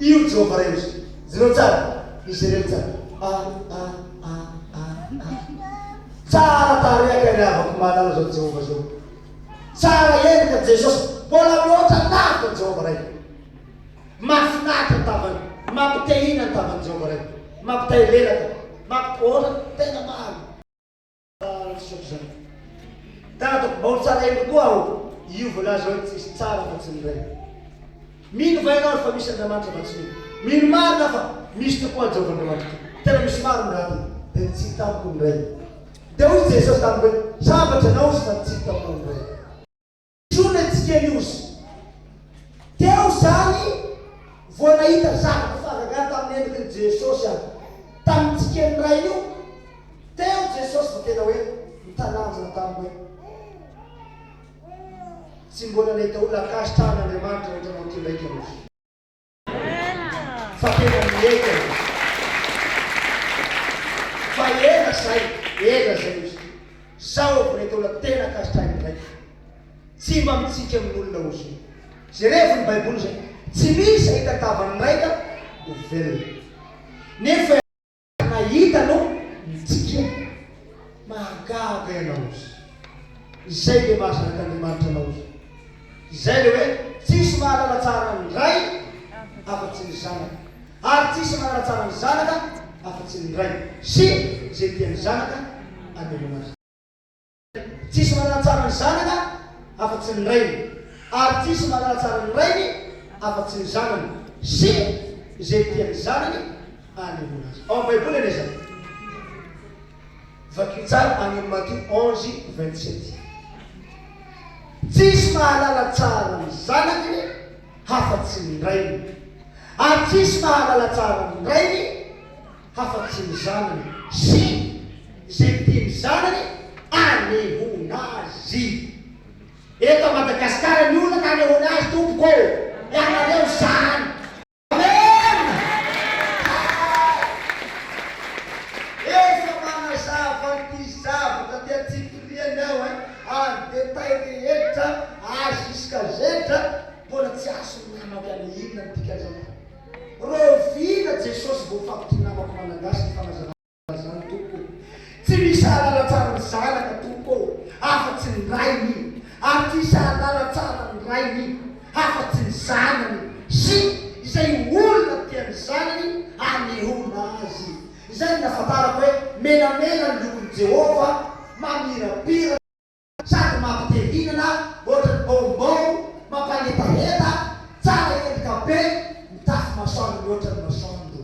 Io Jehovah Ray ozy. Jereo tsara. Ijereo tsara. A a a a a. Tsara tarehy kay ry havako mahalala zao Jehovah zao. Tsara endrika Jesosy. Mbola mihoatra lavitra Jehovah Ray. Mahafinaritra ny tavany. Mampitehina ny tavan'i Jehovah Ray. Mampitahy lelaka. Mampit ohatra tena marina. Tsara zany. Dadako, mba ho tsaraiko koa aho. Io voalaza hoe tsisy tsara fa tsy ny Ray. Mino va ianao fa misy Andriamanitra fa tsy mino? Mino marina fa misy tokoa Jehovah Andriamanitra. Tena misy marina raha ty. Dia nitsiky tamiko ny Ray. Dia hoy Jesosy tamiko hoe, Sambatra ianao fa nitsiky taminao ny Ray. Intsony antsika news. Teo zany vao nahita zavatra fahagagana tamin'ny endriky ny Jesosy aho. Tamin'ny tsiken'ny Rainy io, teo Jesosy vao tena hoe nitalanjona tamiko hoe tsy mbola nahita olona ankasitrahan'Andriamanitra ohatranao ty ndraiky ianao. Fa tena mety aloha. Fa ela zay, ela zay ozy. Zao vao nahita olona tena ankasitrahiny ndraiky. Tsy mba mitsiky amin'olona ozy io. Jerevo ny baiboly zay. Tsy misy ahita tavan'ny raika ho velona. Nefa. Nahita no nitsikia. Mahagaga ianao ozy. Izay le maha zanak'Andriamanitra anao ozy. Izay le hoe tsisy mahalala tsara ny Ray afa-tsy ny Zanaka. Ary tsisy mahalala tsara ny Zanaka afa-tsy ny Ray sy izay tian'ny Zanaka anehoana azy. Tsisy mahalala tsara ny Zanaka afa-tsy ny Rainy, ary tsisy mahalala tsara ny Rainy afa-tsy ny Zanany sy izay tian'ny Zanany hanehoana azy. Ao amin'ny Baiboly anie izany. Vakio tsara any amin'ny Matio 11, 27. Tsisy mahalala tsara ny Zanakiny afa-tsy ny Rainy, ary tsisy mahalala tsara ny Rainy hafa-tsy ny zanany sy izay tian'ny zanany anehoana azy. Eto Madagasikara ny olona ka anehoana azy tompoko ô! Ianareo izany. Amen! Efa manazava an'ity zavatra ty antsipiriany aho ein, ary détail rehetra A jusqu'à Z mbola tsy azon'ny namako ihany inona ny dikan'izany. Rahoviana Jesosy vao fampitry namako malagasy ny fanazavana zany tompoko ô? Tsy misy hahalala tsara ny zanaka tompoko ô afa tsy ny rainy ary tsy hisy hahalala tsara ny rainy afa tsy ny zanany sy izay olona tian'ny zanany anehoana azy. Izay no nahafantarako hoe menamena ny lokon'i Jehovah mamirapiratra. Sady mampite-hihinana ohatran'ny bonbon, mampangetaheta, tsara endrika be, mitafy masoandro mihoatra ny masoandro.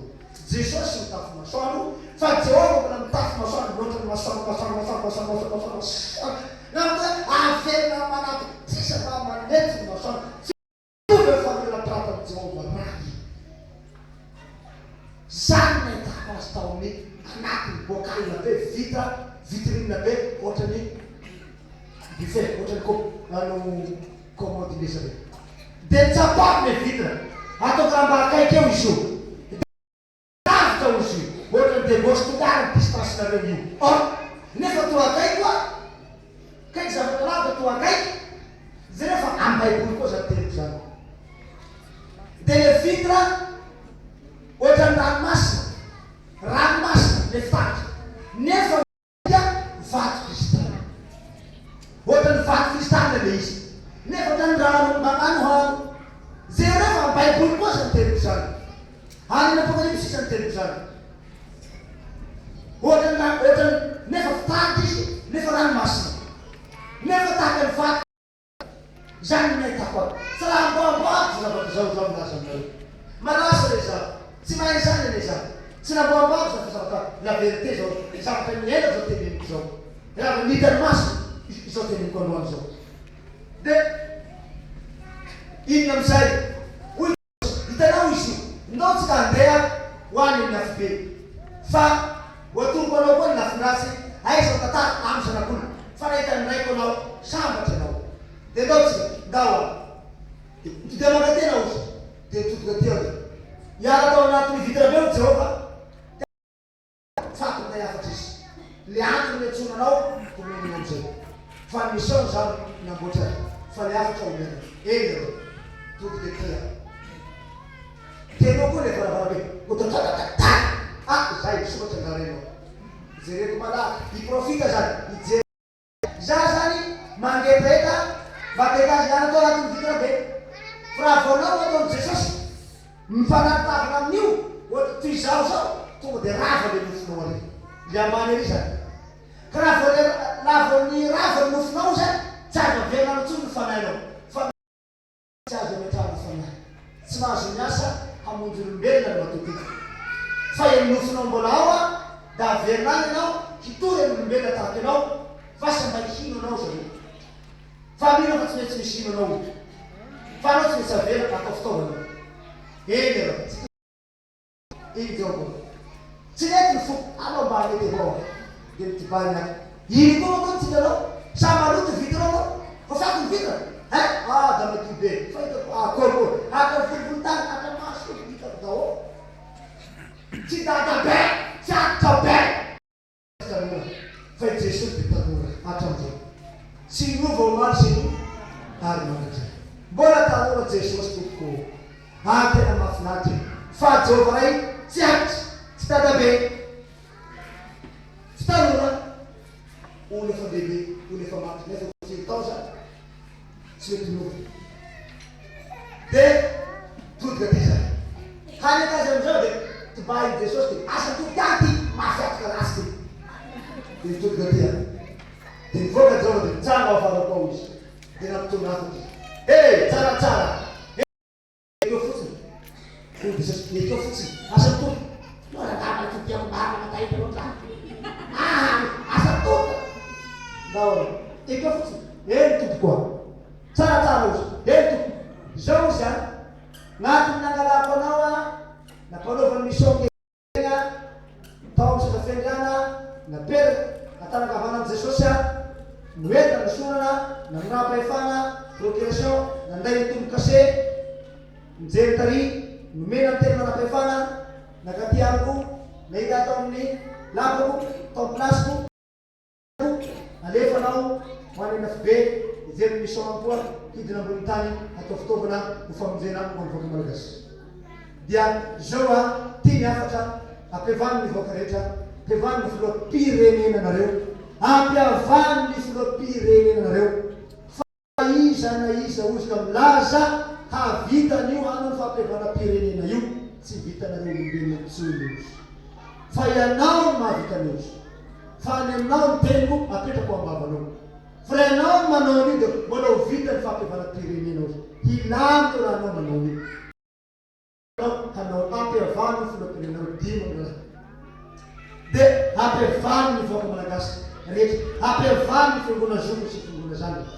Jesosy mitafy masoandro, fa Jehovah mbola mitafy masoandro mihoatra ny masoandro, masoandro, masoandro, masoandro, masoandro, masoandro, masoandro. Na hoe averina manapitrisa na manety ny masoandro. Tsy mitovy ny famirapiratan'i Jehovah Ray. Zany no nahitako azy tao amin'ny anatiny bocal be vita vitrine be ohatran'ny buffet ohatran'ny co ano commode ngeza be. Dia tsapako le vitre ataoko raha mba akaiky eo izy io. Lavitra ozy io, ohatran'ny debauche totale ny distance nareo io an! Nefa toa akaiky hoa! Kay ny zavatra lavitra toa akaiky, jereo fa am baiboly koa zany teniko zany. De le vitre ohatran'ny ranomasina, ranomasina le fitaratra nefa. dia vato cristal. Ohatran'ny vato cristal ilay izy. Nefa ohatran'ny rano manganohano. Jereo fa ny Baiboly koa aza miteny izany. Any amin'ny Apokalypsy sisa miteny izany. Ohatran'ny rano, ohatran'ny nefa fitaratra izy, nefa ranomasina. Nefa tahaka ny vato. Izany no nahitako azy. Tsy raha amboamboariko izao zavatra izao, izaho milaza aminareo. Malaza re izaho. Tsy mahay izany anie izaho. Tsy namboamboariko izany fa zavatra la vérité izao, zavatra niainako izao teneniko izao. Raha vao nita ny masoko izao teneniko androany izao. Dia inona amin'izay? Hoy Hitanao izy io. Ndao tsika handeha ho any amin'ny afobe. Fa ho atoroko anao koa ny lafiny ratsy, aiza ny tantara amin'ny zanak'olona. Fa nahita ny raiko anao, sambatra ianao. Dia ndao tsika, ndao ary. Dia mitodiha mankaty ianao izy. Dia nitodika aty aho dia. Niala tao anatin'ny vitre be hoy Jehovah. Faty milay hafatra izy. Le antony niantsoana anao omena anao amizay. Fa ny mission za namboatra azy. Fa le hafatra omena. Eny aloha. Todika aty aho. Tenao koa. Otatatatatata! Ah, zay, misokatra angaha reny ao. Jereko malaky, hi-profite zany, hijery. Za zany mangetaheta mba te azy hiala tao anatin'ny vitre be. Fa raha vao anao no ataon'i Jesosy mifanarintavana amin'io ohatra toy izaho zao tonga dia rava le nofinao ary. Le ambany ary zany. Ka raha vao le raha vao ny rava ny nofinao zany tsy azo averina any intsony ny fanahinao. Fa. Tsy azo ametrahana fanahy. Tsy mahazo miasa hamonjy olombelona ny matototo. Fa eny nofinao mbola ao an, da averina any ianao hitory an olombelona tahaka ianao, vasa mba hino anao zareo. Fa mino aho fa tsy maintsy misy hino anao ito. Fa anao tsy maintsy avela atao fitaovana io. Eny aloha, tsy. Iny Joba. Tsy nety ny foko, alao mba hanety avao aho. Dia nitobahiny ato. Iny koa manko ny titranao? Sa maloto ny vitre anao? Fa fako ny vitre? Hein? Ah da madio be. Fa hitako akory koa. Hatra ny volovolon-tany, hatra maso hitako daholo. Tsy dadabe, tsy antitra be. Tanora, fa i Jesoa dia tanora hatramin'izao. Tsy niova omaly sy anio ary mandrakizay. Mbola tanora Jesosy tompoko ô. Ary tena mahafinaritra e. Fa Jehovah Ray tsy antitra, tsy dadabe, tsy tanora, olona efa lehibe, olona efa maty nefa firy tao zany? Tsy mety miova. Dia todika aty zany. Hanety azy amin'izao dia tobahin'i Jesosy dia asa todika any ty mafy atoka ratsy ty. Dia nitodika aty aho. Dia nivoaka Jehovah dia nitsanga ao afarako ao izy. Dia nampitony hafatra izy. Hey, tsaratsara. Ekeo fotsiny. Hoy Jesosy, ekeo fotsiny. Asa mitory. Loha angamba tsy tiako marina fa tahita loatra. Ah, asa mitory. Ndao aloha. Ekeo fotsiny. Eny tompoko a. Tsara tsara ozy. Eny tompoko. Izao ozy a. Gn'antony nangalako anao a, nampanaovany mission Tegna tao amin'ny seza fiandriana napetraka an-tanan-kavanan'i Jesosy aho, noentina nosorana, namoram-pahefana, procuration, nanday ny tombo-kase, nijery tary, nomena ny teny manam-pahefana, nankaty amiko, nahita ahy tao amin'ny lapako, tao amin'ny place-ko. Alefa anao ho any Anafibe hijery ny mission any koa hidina ambony tany hatao fitaovana ho famonjena ho an'ny vahoaka Malagasy. Dia izao a, ty ny hafatra, ampihavano ny vahoaka rehetra, ampihavano ny filoham-pirenena nareo, ampihavano ny filoham-pirenena nareo. Fa iza na iza ozy ka milaza hahavita an'io hanao ny fampihavanam-pirenena io, tsy vitanareo olombelona intsony ozy. Fa ianao no mahavita an'io ozy. Fa any aminao ny teniko apetrako am-bavanao. Fa raha ianao no manao an'io dia mbola ho vita ny fampihavanam-pirenena ozy. Hilamina io raha anao manao an'io. Hanao hampihavano ny filoham-pirenenareo dimy mirahalahy. Dia hampihavano ny vahoaka malagasy rehetra. Hampihavano ny fiangonana zokiny sy fiangonana zandriny.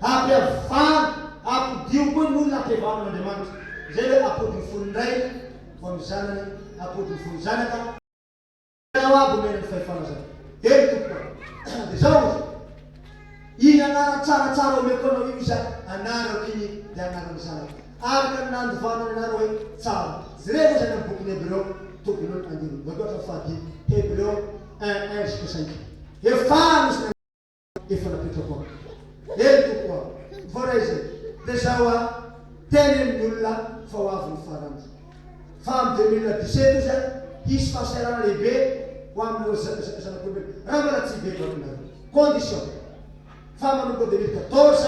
Hampihavano, ampodio koa ny olona hampihavano an'Andriamanitra. Izay ilay ampody ny fon'ny ray ho amin'ny zanany, ampody ny fon'ny zanaka. Anao aby omena ny fahefana zany. Eny tompoko a. Dia zao ozy. Iny anarana tsaratsara omeko anao io izy a, anarako iny dia anaran'ny zanako. Araka ny nandovana ny anarana hoe tsara. Jereo ozy any amin'ny bokin'ny Hebreo toko voalohany andininy voalohany hatramin'ny fahadimy. Hebreo un un jusqu'à cinq. Efa nisy Efa napetrako ao. Eny tompoko a! Voaray izay. Dia zao a, teneno ny olona fa ho avy ny farandro. Fa amin'ny 2017 ozy a, hisy fahasahiranana lehibe ho amin'ireo zanak'olombelona. Raha mbola tsy hibebaka nareo. Condition. Fa manomboka 2014,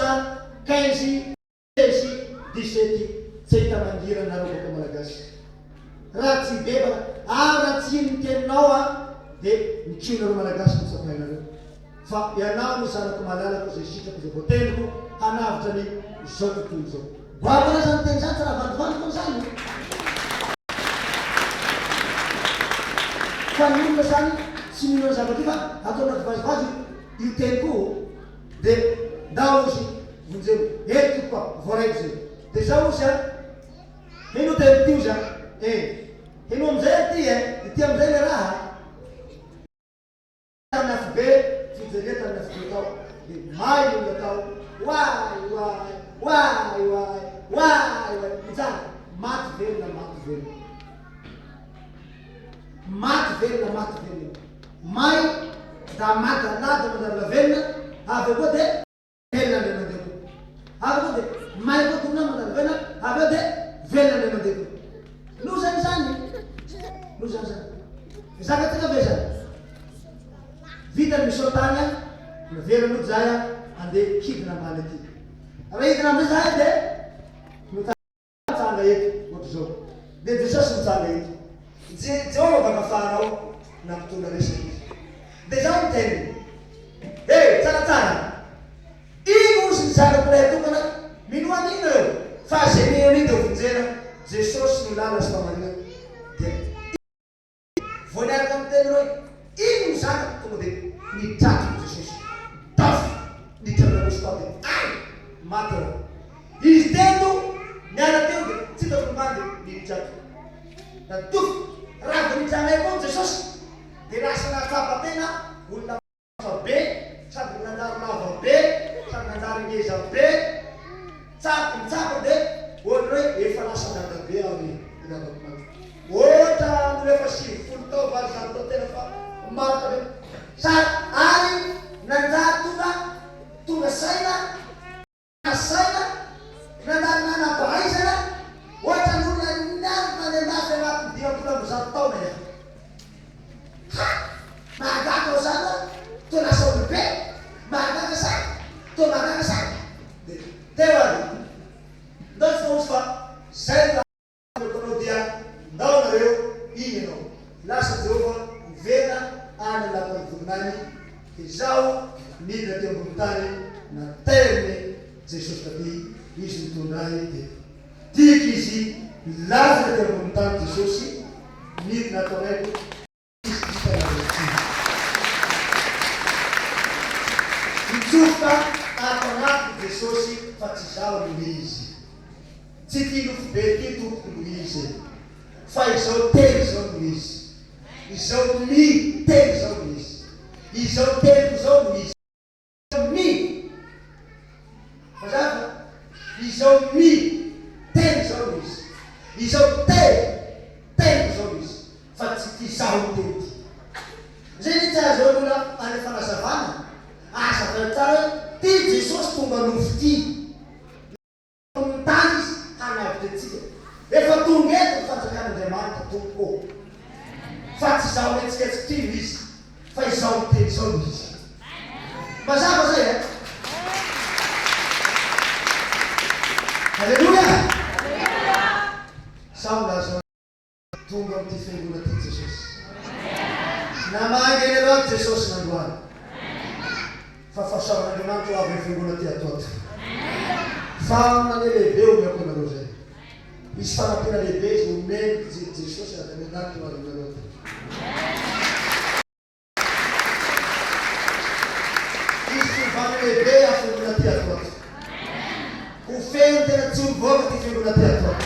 15. Seize, dix-sept, tsy ahita mangirana nareo vahoaka malagasy raha tsy hibebaka ary raha tsy hino ny teninao aho dia ny kionareo malagasy no tsapainareo fa ianao no zanako malalako izay sitrako izay voatendriko hanavotra ny izao tontolo izao. Goavana zany teny zany tsy raha vandivandiko an'izany e! Fa ny olona zany tsy mino an'io zavatra io fa atao anaty vazivazy io teny ko dia ndao ozy Vonjeo. Eny tompoko a, voaraiko zay. De zao ozy a, heno teny ty ozy a, eny. Heno amizay ary ty e, ity amizay le raha a. Tamin'ny afobe, fijeria tamin'ny afobe tao, de may ny olona tao, oay oay, oay oay, oay oay, mijaly, maty velona, maty velona. Maty velona, maty velona. May, da maty, lada manjary lavenona, avy eo koa de. Velona indray mandeha koa. Avy eo dia may koa dorana mandalo velona, avy eo dia velona indray mandeha koa. Loza izany. Noho izany izany. Zakantsika ve izany? Vita ny mission tany an, miverina mody zahay an, andeha hidina ambany aty. Raha hidina amizay zahay dia mitsanga eto ohatr'izao. Dia Jesosy mitsanga eto. Je, Jehovah baka Farao nampitondra resaka izy. Dia izao ny teniny, He, tsaratsara, ino ozy ny zanako lahy tokana, minoa an'iny nareo, fa ze mino an'iny dia ho vonjena, Jesosy no lalana sy fahamarinana. Dia. Vao niaraka niteny ireo hoe, Iny ny zanako, tonga dia nitratrany Jesosy. Taf! Niditra ny lamosiko tao dia ay! Maty aho. Izy teto, niala teo dia tsy hitako ny ambany dia niditra ato. Nandofotra. Raha vao niditra anay koa Jesosy dia lasa nahatsapa tena olona. Lava be sady nanjary lava be sady nanjary ngeza be tsapa ny tsapa de ohatry hoe efa lasa dadabe aho ry Ravatomanga ohatra ny efa 90 tao 800 tao tena fa marina be sady ary nanjary tonga tonga saina Nasaina nandalo nanam-pahaizana hoatran'ny olona nianatra tany an-dafy anatin'ny 150 taona ihany. Ha! Mahagaga ao izany hoa! Toa lasa olobe! Mahagaga sa? Toa mahagaga sa? Dia teo ary. Ndao tsy mahomby fa izay no Aleoko anao dia ndao nareo iny ianao. Lasa Jehovah niverina any an-dapan'ny voninahiny, dia izaho nidina teo ambony tany naterin'i Jesosy taty, Izy nitondra ahy teto. Tiako Izy nilatsaka teo ambony tany Jesosy nidina ato anaiko. Mitsofoka ato anatiko Jesosy fa tsy izaho no izy. Tsy ity nofo be ity tompoko no izy e. Fa izao teny izao no izy. Izao mi teny izao no izy. Izao teniko izao no izy. Mi. Mazava? Izao mi. Teny izao no izy. Izao te. Teniko izao no izy. Fa tsy ity izaho miteny ity. Izay anie tsy ahazoan'ny olona any fanazavana. Azavaina tsara hoe ty Jesosy tonga nofo ty. Amin'ny tany izy hanavotra antsika. Efa tonga eto ny fanjakan'Andriamanitra tompoko ô. Fa tsy izaho mihetsiketsika ity no izy, fa izao miteny izao no izy. Mazava zay eh? Aleloia! Zaho milaza. Tonga amin'ity fiangonana ity Jesosy. Namangy anareo ato Jesosy nandroany. Fa fahasoavan'Andriamanitra ho avy amin'ny fiangonana ity ato ato. Faminania lehibe omeko anareo izay. Hisy fanampiana lehibe izy omen'i Jesosy avy any an-danitra ho avy aminareo ato. Hisy fiovana lehibe aho fiangonana ty ato ato. Ho feno tena tsy ho mivoaka ty fiangonana ty ato ato.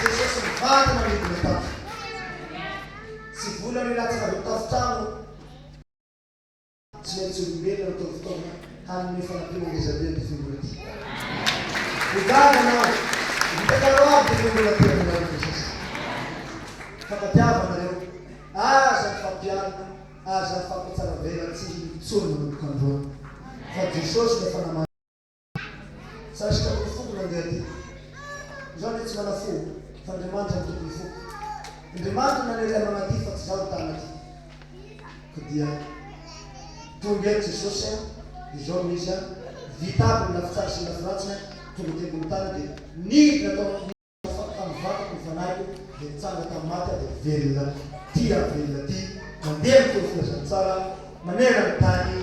Jesosy mivantana midina tato. Tsy vola nilatsaka avy amin'ny tafontrano. Tsy maintsy olombelona no atao fitaovana hanome fanampiana ngezabe an'ity fiangonana ity. Ho gaga anao, ho hitanareo avy ity fiangonana ity amin'ny anaran'i Jesosy. Fankatiava anareo, aza mifampialona, aza mifampitsaravelatsihy intsony manomboka androany. Fa Jesosy no efa namaly. Za sitraky ny foko nandeha aty. Izaho anie tsy mana fo fa Andriamanitra no tompon'ny foko. Andriamanitra no nanery ahy manaty fa tsy izaho no ta hanaty. Ka dia tonga eto Jesosy a, izao no izy a, vita aby ny lafy tsara sy ny lafy ratsiny a, tonga aty ambony tany dia nidina tao Afaka tamin'ny vatako ny fanahiko dia nitsanga tamin'ny maty aho dia velona ty aho velona ty mandeha mitory filazantsara manerana ny tany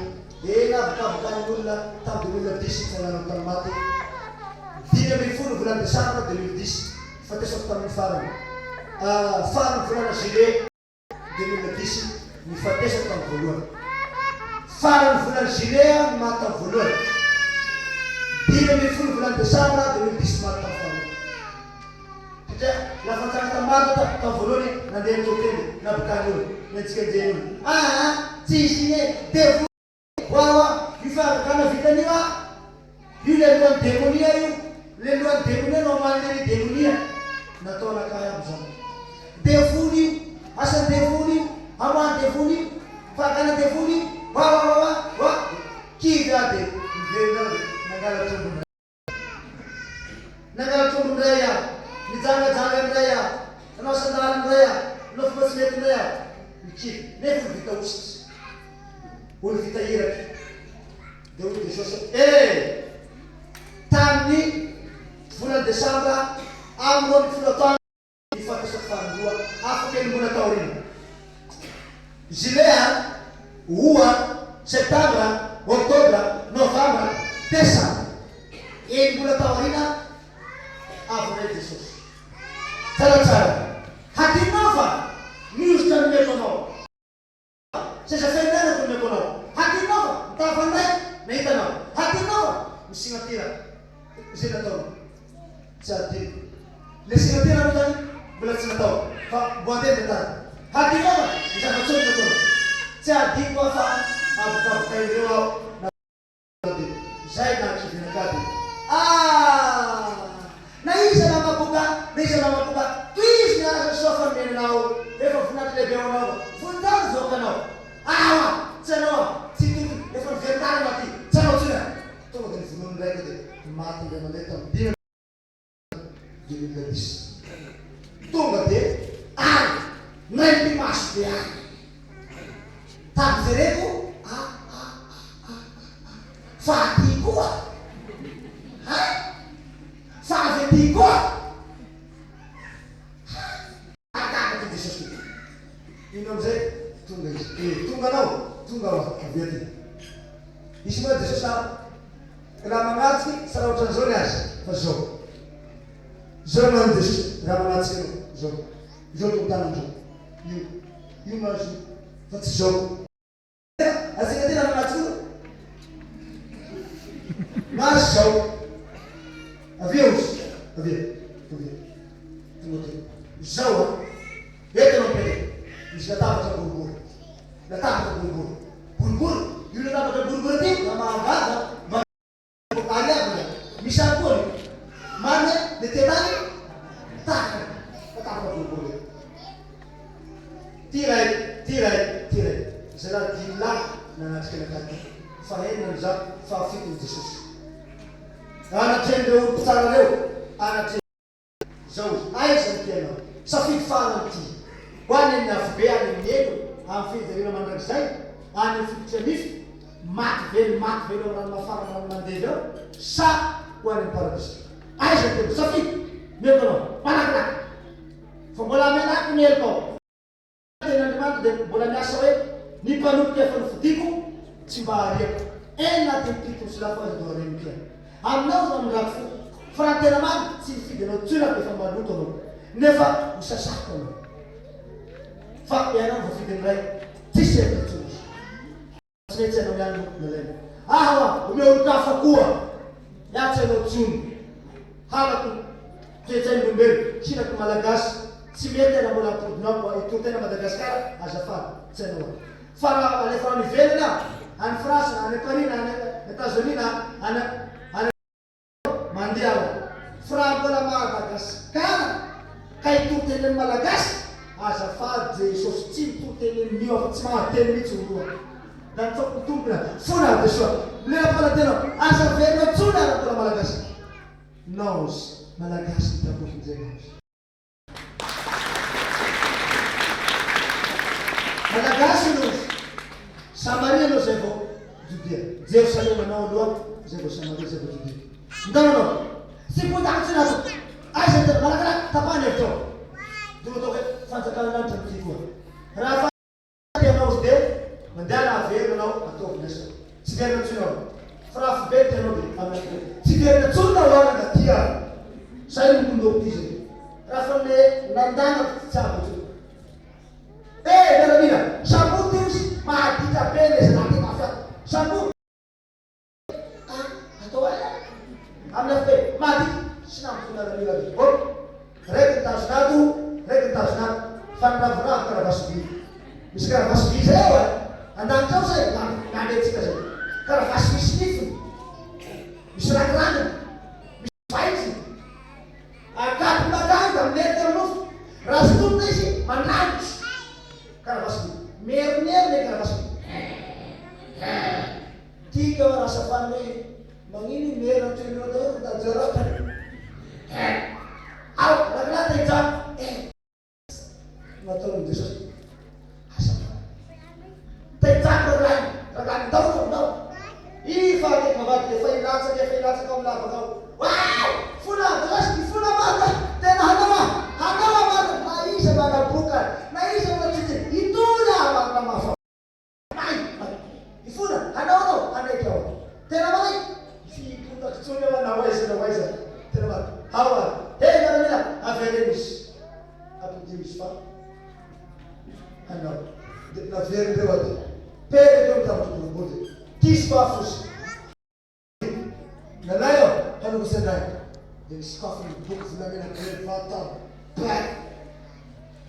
dia navokavoka ny olona tamin'ny 2010 nitsanganako tamin'ny maty 15 volana desambra 2010 nifatesako tamin'ny farany faran'ny volana juillet 2010 nifatesako tamin'ny voalohany. Faran'ny volana juillet aho no maty tamin'ny voalohany. 15 volana desambra 2010 maty tamin'ny faharoa. Satria lafa nitsanga tamin'ny maty aho tamin'ny voalohany nandeha nitory teny nabokany olona, nenjikenjehiny olona. Aa tsy hisy iny e, devoly. Wawa, io fahagagana vitan'io a! Io le lohan'ny demonia io, le lohan'ny demonia no hamaly le demonia. Natao anakahy aby zany. Devoly io, asan'ny devoly io, amoahan'ny devoly io, fahagagana devoly io, wawawawa, wa! Kivy aho de niverina aho de nangalatra omby indray. Nangalatra omby indray aho. Nijangajanga indray aho, nanao sandal indray aho, nanao fomba tsy mety indray aho. Mikivy. Nefa olo vita hosotra. Olo vita iraka. Dia hoy Jesosy hoe, Eh! Tamin'ny volana desambra amin'ny 12 atoandro, Ny fampiasako faharoa afaka enim-bola taoriana. Juillet a, Août a, Septambra, Oktobra, Novambra, Desambra. Enim-bola taoriana avy indray Jesosy. Tsaratsara. Hadinonao fa ny hoditra nomeko anao. Seza fiainanako nomeko anao. Hadinonao fa ny tavanay nahita anao. Hadinonao fa ny signatira izay nataonao. Tsy hadinoko. Le signatira aloha zany mbola tsy natao fa mbo andeha ny tantara. Hadinonao fa ny zava-tsoa nomeko anao. Tsy hadinoko aho fa avokavoka ireo aho na. Dia izay nahakivy anakahy dia ah! Na iza mamaboka na iza mamaboka tohizo ny asa soa fa nomena anao efa voninahitra lehibe ho anao vonintaho ny vahoakanao ah! Tsy anao ah! Tsy tokony efa niverin-dalana aty tsy anao intsony ah! Tonga dia novonoin'ny raiko dia maty indray mandeha tamin'ny 2010. Tonga dia any, naimpi maso be any. Tady jereko, a a a a a a, fa aty koa? Hay? Fa avy aty koa? Hay? Mahagaga ty Jesosy ty. Ino amizay? Tonga izy. Eh, tonga anao, tonga aho, avia aty. Hisy moa Jesosy a, raha manatriky, tsy raha ohatran'izao ny azy, fa zao. Zao no an'i Jesosy, raha manatrika anao, zao. Izao tontanany zao. Io, io no azy io, fa tsy zao. Atsika tena manatsoa. Maso zao. Avia ozy. Avia. Avia. Tonga aty. Zao a. Eto anao mipetraka. Misy latabatra boribory. Latabatra boribory. Boribory. Io latabatra boribory aty mba mahagaga mba Ary avy ny misy any koa ny marina le tena any tahaka ny latabatra boribory io. Ty ray, ty ray, ty ray. Zalahy dimy lahy nanatrika nankany ty. Fahenina ny za, fahafito ny Jesosy. Anatrehan'ireo olo-mpitsara ireo, anatrehan. Zao izy, aiza ny tianao? Safidy farany ity. Ho any amin'ny afobe, any amin'ny helo, amin'ny fijaliana mandrakizay, any amin'ny fikotriha-nify, maty velo, maty velo amin'ny rano mafana, rano mandevy ao, sa ho any amin'ny paradisa? Aiza ny tianao? Safidy! Omeko anao. Malakilaky. Fa mbola hamelako ny helokao. Tenin'Andriamanitra dia mbola miasa hoe, Ny mpanompoko efa nofidiko, tsy mba hariako. Eny na dia mipito sy lafo aza dia ho reniko ihany. Aminao no hamindrako fo. Fa raha ny tena marina, tsy nifidy anao intsony aho fa efa maloto anao. Nefa hosasako anao. Fa ianao no voafidin'ny Ray, tsisy hevitra intsony izy. Tsy mety ianao ihany no nalaina. Aha hoa, omeo olon-kafa koa. Iaho tsy anao tsony. Halako toe-tsain'olombelo, sinako malagasy. Tsy mety raha mbola ampodinao koa hitory tena Madagascar, azafady, tsy anao aho. Fa raha alefanao any ivelany aho, any France na any Paris na any Etazonia na any any. Mandeha aho fa raha mbola Madagascar ka hitory teny amin'ny Malagasy azafady Jesosy tsy mitory teny amin'io aho fa tsy mahay teny mihitsy olo a! Da nitsaoko ny tompony aho fona Jesoa milefa-panantena aza averina intsony aho raha mbola Malagasy Naoz Malagasy ny tiako vonjena ozy. Malagasy ianao izy. Samaria ianao izay vao Jodia. Jerosalema anao aloha izay vao Samaria izay vao Jodia. Ndao ianao. Tsy mipody any intsony ato. Aiza ny tena malakilaky tapaha ny hevitrao. Tonga ataoko hoe fanjakana lanitra no tiako. Raha Tianao izy dia mandehana averina anao ataovy ny asa. Tsy verina intsony aho. Fa raha afobe ny tianao dia amin'ny afobe. Tsy verina intsony na ho any na aty aho. Zay no kondoko ty zay. Raha fa le nandanako tsy tsabo intsony. Eh miaramila, sambory ty ozy mahaditra be le zalahy ty mafy ato. Sambory. Ah, atao aiza? Amin'ny afobe. Mahadika, tsy nampitony miaramila ry. Oh, raiky ny tazona ato, raiky ny tazona ato. Fa ny ravoravo karavasy vy. Misy karavasy vy izay ao e. An-danitra ao izay, nalehantsika izay. Karavasy misy nifiny, misy rangiranginy, misy vainjiny. Akapy makanga, milentika amin'ny nofo. Raha sintomina izy, manangitra. Karavasy vy. Mierinerina i karavasy vy. Tika wa rasa fany hoe magnino i mera toy ireo daholo mitady zao raha. Ao! Ao ary. Hey miaramila, avereno izy. Ampodio izy fa hanao. Dia naverindreo aty. Pereko eo ny tambatro boribory dia diso mafy ozy. Nalay aho hanao sendray. Dia nisokafy ny boky volamena be vata be.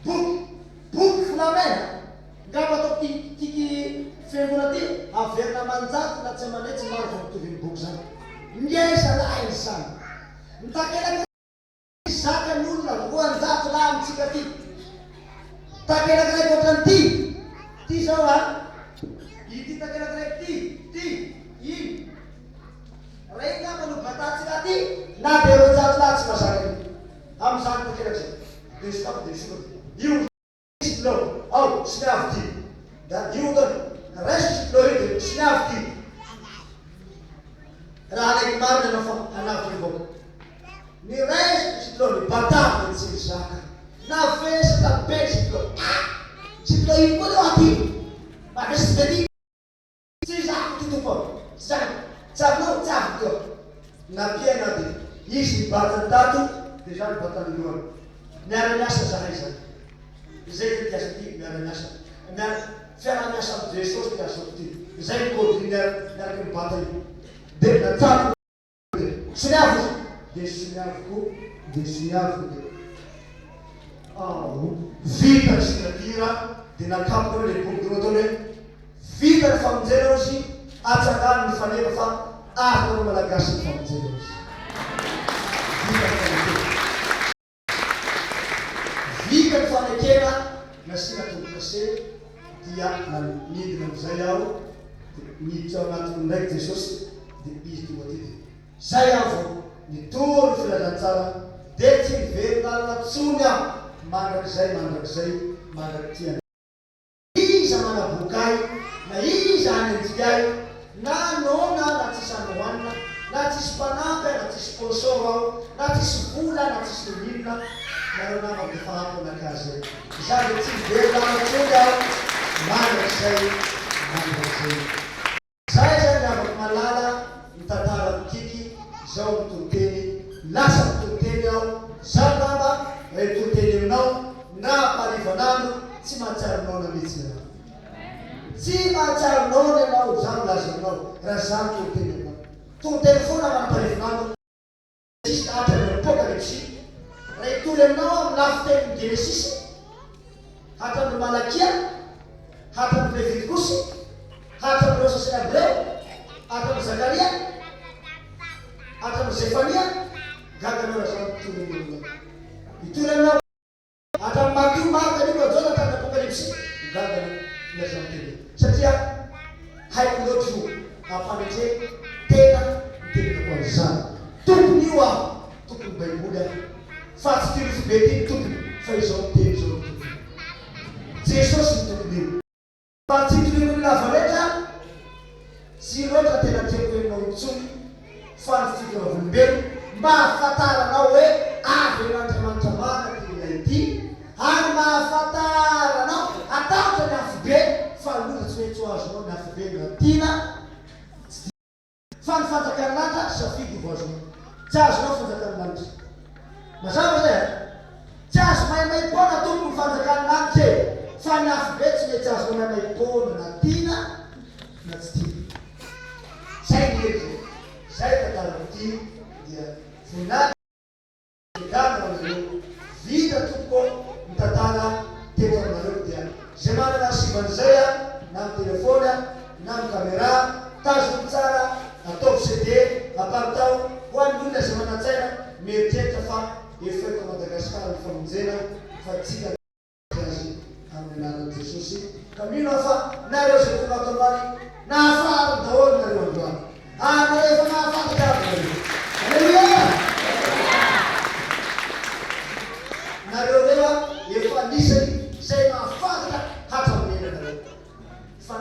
Boky, boky volamena. Ngamba ataoko ty tiky fiangonana ty averina aman-jato na tsy aman'hetsy maro vao mitovy ny boky zany. Ngeza lahy izany. Ny takelaka zaka ny olona 200 lahy amintsika aty. Takelaka raiky ohatran'ity. Ty zao a. Ity takelaka raiky ty, ty, iny. Raha iny ngamba no batantsika aty na dia 200 lahy tsy mazaka io. Amin'izany takelaka izany. Dia sokafy dia sokafy. Io. Stylo, ao, soniavo ty. Da io ataony, raiso stylo io dia soniavo ty. Raha hanaiky marina ianao fa hanavotra ny vahoaka. Ny raisiko stylo ny batavo dia tsy mizaka. Navesatra be ny stylo. Ah! Stylo ino koa teo aty? Mavesatra be ty. Tsy zako ty tompo a! Tsy zako! Tsy avinao? Tsy aviko ty aho. Nampiaina aho dia izy nibata ny tato dia za nibata ny lohany. Miara-miasa zahay zany. Izay zany ty asa ty, miara-miasa. Miara, fiaraha-miasa amin'i Jesosy ty asako ty. Izay ny code miara, miaraka mibata io. Dia natsapako. Soniavo izy dia soniaviko dia soniaviko dia ao vita ny signature dia nakapoka aloha ilay boky dia nataony hoe vita ny famonjena hozy atsangano ny faneva fa azonareo malagasy ny famonjena hozy vita ny fanekena. Vita ny fanekena nasiana tombokase dia nidina amin'izay aho dia niditra ao anatiko indraiky Jesosy dia Izy tonga aty dia zay aho vao nitory ny filazantsara dia tsy niverina alina tsony aho mandrakizay mandrakizay mandrak'ity Iza manaboka ahy, na iza hanenjika ahy, na noana na tsisy hanina hohanina, na tsisy mpanampy aho, na tsisy sponsor aho, na tsisy vola na tsisy n'inon'inona, nareo namako dia efa ampy anakahy zay. Izaho dia tsy miverina any intsony aho mandrakizay mandrakizay. Zay zany ry havako malala ny tantarako kiky zao mitoriteny lasa mitoriteny aho zaho ngamba raha hitoriteny aminao na amparivanandro tsy mahatsiaro noana mihitsy ianao tsy mahatsiaro noana ianao zaho milaza aminao raha zaho mitoriteny aminao toriteny foana manaparivanandro Tsisy lahatra ny Apokalypsy. Raha hitory aminao aho amin'ny lafin-tenin'ny Genesisy, hatramin'ny Malakia, hatramin'ny Levitikosy, hatramin'ny Rosa sy ny Hebreo, hatramin'ny Zakaria, hatramin'ny Zefania, gaga anao raha izaho mitory aminao. Hitory aminao. Hatramin'ny Matio, Marka, Lioka, Jaona hatramin'ny Apokalypsy, ho gaga ny filazan'ny teny io. Satria haiko loatra io hampanetren tena ny tenenako an'izany. Tompon'io aho, tompon'ny Baiboly aho. Fa tsy ity rofibe ity ny tompony, fa izao miteny izao no tompony. Jesosy no tompon'io. Fa tsy toriako ny lava rehetra tsy loatra tena tiako henonao intsony fa ny fito vavolombelo mba ahafantaranao hoe avy amin'Andriamanitra marina ity lehilahy ity ary mba ahafantaranao hatahotra ny afobe fa loza tsy mety ho azonao ny afobe na tiana tsy tiana. Fa ny fanjakan'ny lanitra safidy ho azonao. Tsy azonao fanjakan'ny lanitra. Mazava zay a? Tsy azo maimaimpoana tompoko ny fanjakan'ny lanitra e! Fa ny afobe tsy mety azonao maimaimpoana na tiana na tsy tiana. Zay ny hery zay. Zay tantarako ity dia voninahitra. Gaga anareo, vita tompoko ny tantara teto aminareo dia zay manana archive an'izay a, na amin'ny telephone na amin'ny camera, tazomy tsara, ataovy CD, aparitaho ho an'ny olona izay manan-tsaina mieritreritra fa efa eto Madagascar ny famonjena fa tsika azy amin'ny anaran'i Jesosy ka mino aho fa nareo izay tonga ato androany nahafariny daholo nareo androany ary nareo efa nahafantatra aby nareo. Aleloia! Nareo reo efa anisany izay mahafantatra hatramin'ny ela nareo fa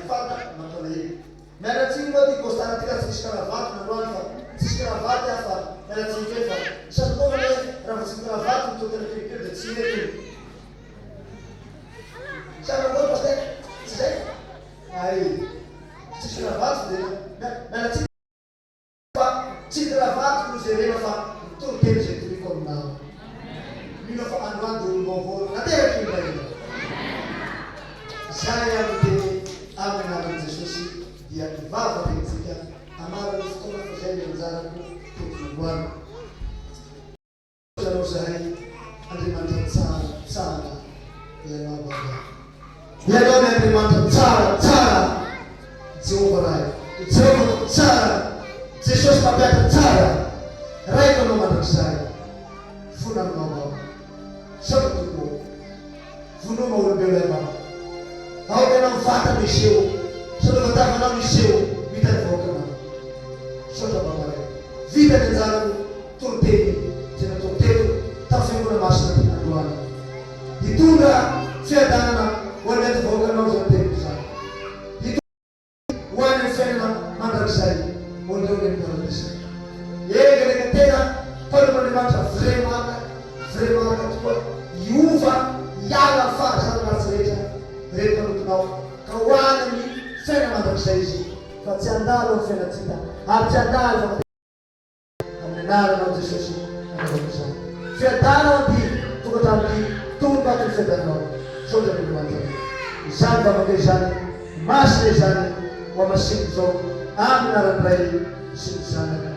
Fanta mampalahelo. Miala tsiny moa ty costard ty ka tsy misy cravate nandroany fa tsisy cravate aho fa miala tsiny kely fa sady koa anie raha vao tsy micravate ny tontana kelikely dia tsy mety io. Sa manao pasteur? Tsy zay? Hay tsisy cravate dia miala tsiny fa tsy cravate no jerena fa ny. toriteny izay toriko aminao. Mino aho fa androany dia olom-baovao nateraky indray ianao. Izay aho miteny amin'ny anaran'i Jesosy dia hivavaka isika hamarana ny fotoana fa izay ny anjarako teto androany. Misaotra anao zahay Andriamanitra tsara tsara ianao Baba. Ianao ny Andriamanitra tsara tsara Jehovah Ray Jehovah Tompo tsara Jesosy mpampiatra tsara Raiko anao mandrakizay Fona aminao Baba Misaotra Tompo ô Vonoma olombelona ahy Baba Aoka ianao mivantana hiseho Solovotavanao niseho Vita ny vahoakanao Misaotra Baba Ray Vita ny anjarako Toriteny izay nataoko teto tamin'ny Fiangonana Masina androany. Hitondra fiadanana ho an'ireto vahoakanao izany teniko izany. Hitondra ho any amin'ny fiainana mandrakizay ho an'ireo any amin'ny paradisa. Enga anie ka tena mpanompon'Andriamanitra vrai marina, vrai marina tokoa, hiova hiala amin'ny fahazarana ratsy rehetra ireto mpanomponao ka ho any amin'ny fiainana mandrakizay izy fa tsy handalo amin'ny fiainana tsy hita ary tsy handalo fahafatesana. Amin'ny anaranao Jesosy anaovako izany. Fiadanana ity tokantrano ity Tompo ato ny fiadananao. Misaotra ny Andriamanitra Ray. Izany vavaka izany masina izany ho hamasiniko izao amin'ny anaran'ny Ray sy ny Zanaka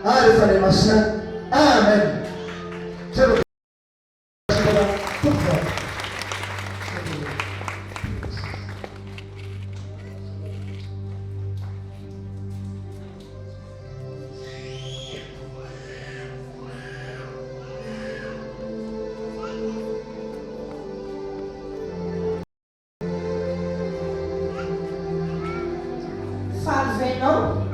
ary Fanahy Masina. Amen. Faly ve ianao?